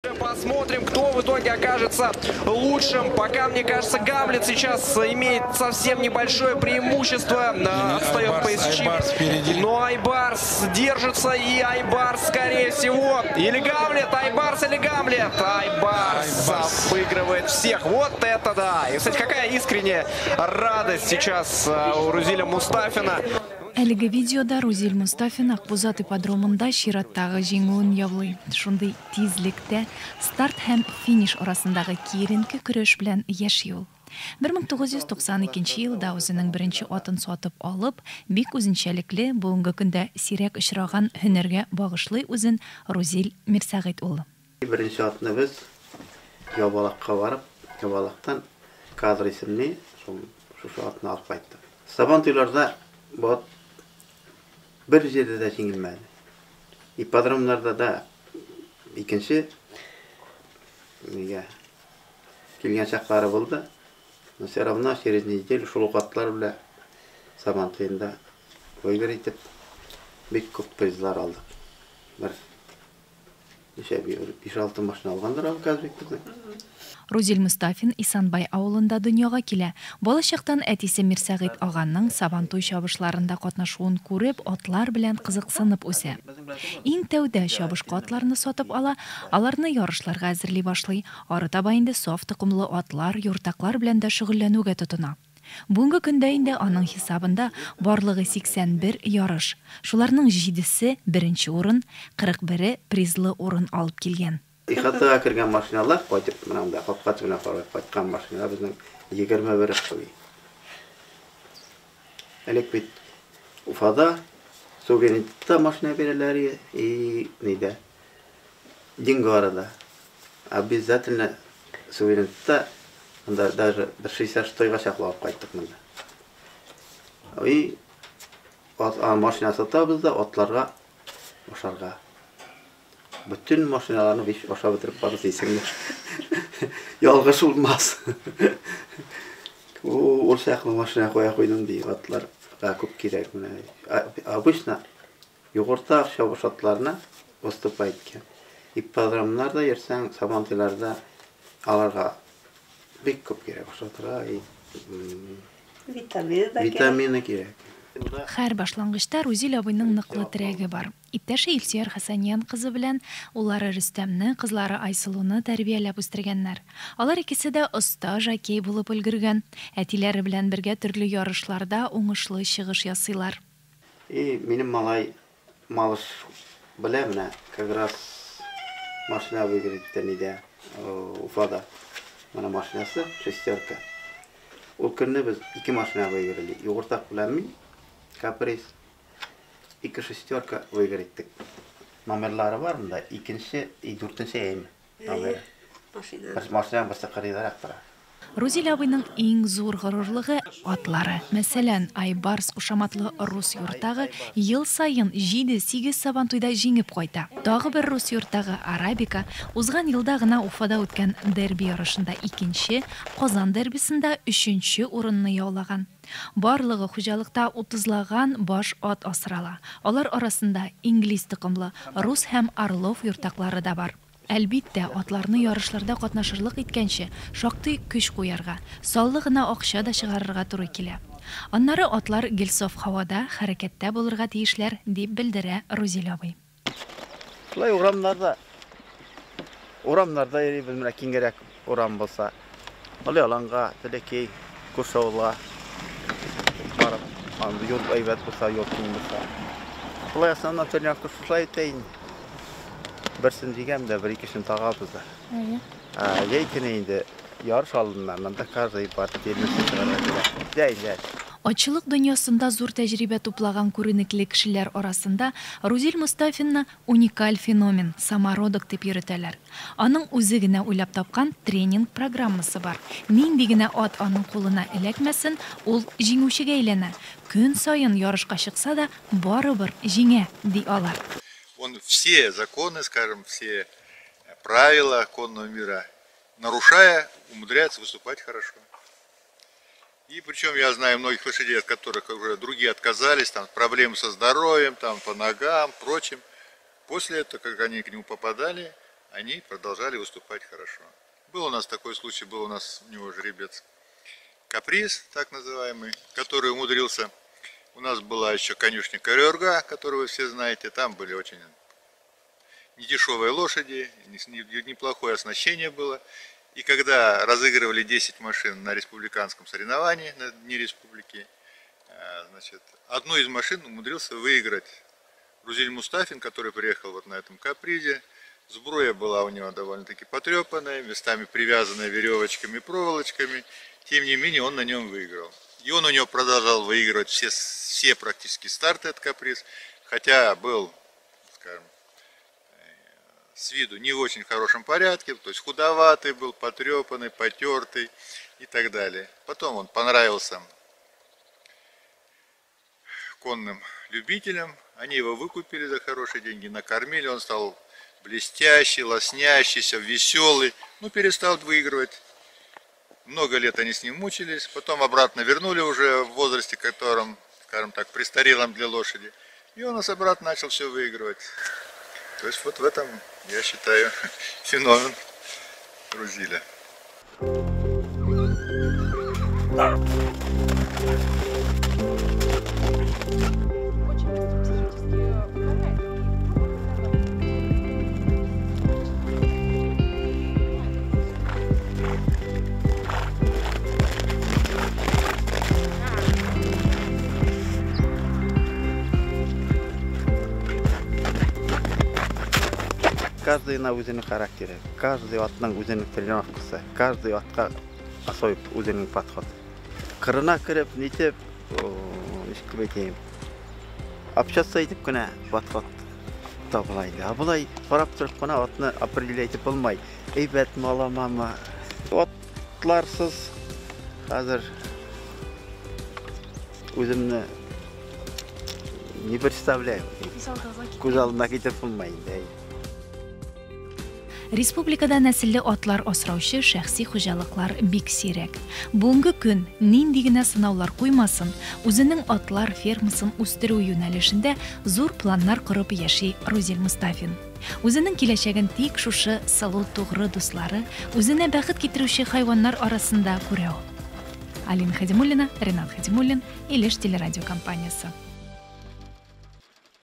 Посмотрим, кто в итоге окажется лучшим. Пока, мне кажется, Гамлет сейчас имеет совсем небольшое преимущество. Отстает ПСЧ. Но Айбарс держится, и Айбарс, скорее всего. Или Гамлет, Айбарс или Гамлет. Айбарс обыгрывает всех. Вот это да! И, кстати, какая искренняя радость сейчас у Рузиля Мустафина. Әлеге видеода Рузил Мустафин Акбузат ипподромында чираттагы җиңүен яулый. Шундый тизлектә старт һәм финиш арасындагы киеренке көрәш белән яши ул. 1992 елда үзенең беренче атын сатып алып, бик үзенчәлекле, бүгенге көндә сирәк очраган һөнәргә багышлый үзен Рузил Мирсәгыйть улы. Беренче атны без Ябалакка барып, Ябалактан Кадр исемле шушы атны алып кайттык. Сабантуйларда бу ат бер җирдә дә җиңелмәде. Ипподромнарда да икенче нигә килгән чаклары булды. Но все равно через неделю шул ук атлар белән Сабантуенда выиграть итеп бик күп призлар алдык. Бер ничә 5-6 машина алгандыр ул Казбек безнең. Рузил Мустафин Исанбай авылында дөньяга килә. Балачактан әтисе Мирсәгыйть аганың Сабантуй чабышларында катнашуын күреп, атлар белән кызыксынып үсә. Иң тәүдә чабышкы атларны сатып ала, аларны ярышларга әзерли башлый. Арытаба инде саф токымлы атлар, юртаклар белән дә шөгыльләнүгә тотына. Бүгенге көндә инде аның хисабында барлыгы 81 ярыш. Шуларның 7-се беренче урын, 41-е призлы урын алып килгән. Ихатага кергән машиналар кайтып, менә монда капка төбенә карап кайткан машиналар безнең 21 куй. Элек бит Уфада суверенитетта машина бирәләр и нидә? Дингарада. Обязательно суверенитетта анда даже бер 66-га чаклы алып кайттык монда. И машина сатабыз да атларга ашарга. Бүтән машиналарны биш ашап бетереп барыз дисең. Ялгыш булмас. Ул чаклы машина куя куйдым ди, атларга күп кирәк менә. Обычно югырта чабыш атларына выступать иткән. Ипподромнарда йөрсәң, сабантуйларда аларга бик күп кирәк ашатырга и витамины да кирәк. Витамины кирәк. Һәр башлангычта Рузил абыйның ныклы терәге бар. Иптәше Илсөяр Хәсәниян кызы белән уллары Рөстәмне, кызлары Айсылуны тәрбияләп үстергәннәр. Алар икесе дә оста жокей булып өлгергән. Әтиләре белән бергә төрле ярышларда уңышлы чыгыш ясыйлар. И минем малай малыш белә менә, как раз машина выиграть итте нидә, Уфада. Менә машинасы шестерка. Ул көнне без ике машина выиграли. Югыртак белән мин Каприз. Ике шестерка выиграть иттек. Номерлары бар монда, икенче и дүртенче әйме номеры. Машина. Машина берсе кырыйдарак тора. Рузил абыйның иң зур горурлыгы атлары. Мәсәлән, Айбарс кушаматлы рус юртагы ел саен 7-8 Сабантуйда җиңеп кайта. Тагы бер рус юртагы Арабика узган елда гына Уфада үткән дерби ярышында икенче, Казан дербисында өченче урынны яулаган. Барлыгы хуҗалыкта 30лаган баш ат асрала. Алар арасында инглиз токымлы, рус һәм Орлов юртаклары да бар. Әлбиттә, атларны ярышларда катнашырлык иткәнче шактый көч куярга, саллы гына акча да чыгарырга туры килә. Аннары атлар гел саф һавада, хәрәкәттә булырга тиешләр, дип белдерә Рузил абый. Шулай урамнарда йөрибез, менә киңгәрәк урам булса, олы аланга, Теләкәй, күрше авылга барып, анда юл әйбәт булса, юл киң булса. Шулай основной тренировка шулай үтә инде. Берсен җигәм дә, бер икесен тагабыз да. Җәй көне инде ярыш алдыннан монда каждый бар тирмесе чыгарга кирәк. Җәй, җәй. Атчылык дөньясында зур тәҗрибә туплаган күренекле кешеләр арасында Рузил Мустафинны уникаль феномен, самородок дип йөртәләр. Аның үзе генә уйлап тапкан тренинг программасы бар. Нинди генә ат аның кулына эләкмәсен, ул җиңүчегә әйләнә. Көн саен ярышка чыкса да, барыбер җиңә, ди алар. Он все законы, скажем, все правила конного мира, нарушая, умудряется выступать хорошо. И причем я знаю многих лошадей, от которых уже другие отказались, проблемы со здоровьем, по ногам, прочим. После этого, как они к нему попадали, они продолжали выступать хорошо. Был у нас такой случай, был у нас у него жеребец Каприз, так называемый, который умудрился. У нас была еще конюшня Корюрга, которую вы все знаете. Там были очень недешевые лошади, неплохое оснащение было. И когда разыгрывали 10 машин на республиканском соревновании, на Дне республики, значит, одну из машин умудрился выиграть Рузиль Мустафин, который приехал вот на этом Капризе. Сбруя была у него довольно-таки потрепанная, местами привязанная веревочками и проволочками. Тем не менее, он на нем выиграл. И он у него продолжал выигрывать все практически старты от Каприз, хотя был, скажем, с виду не в очень хорошем порядке, то есть худоватый был, потрепанный, потертый и так далее. Потом он понравился конным любителям, они его выкупили за хорошие деньги, накормили, он стал блестящий, лоснящийся, веселый, ну, перестал выигрывать. Много лет они с ним мучились, потом обратно вернули уже в возрасте, котором, скажем так, престарелом для лошади. И он нас обратно начал все выигрывать. То есть вот в этом, я считаю, феномен Рузиля. Каждый на үзенең характеры, каждый атның үзенең тренировкасы, каждый атка особый үзенең подход. Кырына кереп, нитеп, ничек дип әйтәем, общаться итеп кенә подход табыла инде. Ә болай карап торып кына атны определять итеп булмай. Әйбәтме, аламамы? Атларсыз хәзер үземне не представляю. Күз алдына китереп булмай инде. Республикада нәселле атлар асраучы шәхси хуҗалыклар бик сирәк. Бүгенге көн нинди генә сынаулар куймасын, үзенең атлар фермасын үстерү юнәлешендә зур планнар корып яши Рузил Мустафин. Үзенең киләчәген тик шушы сылу тугры дуслары, үзенә бәхет китерүче хайваннар арасында күрә ул. Алина Хадимуллина, Ренат Хадимуллин, Илеш телерадиокомпаниясе.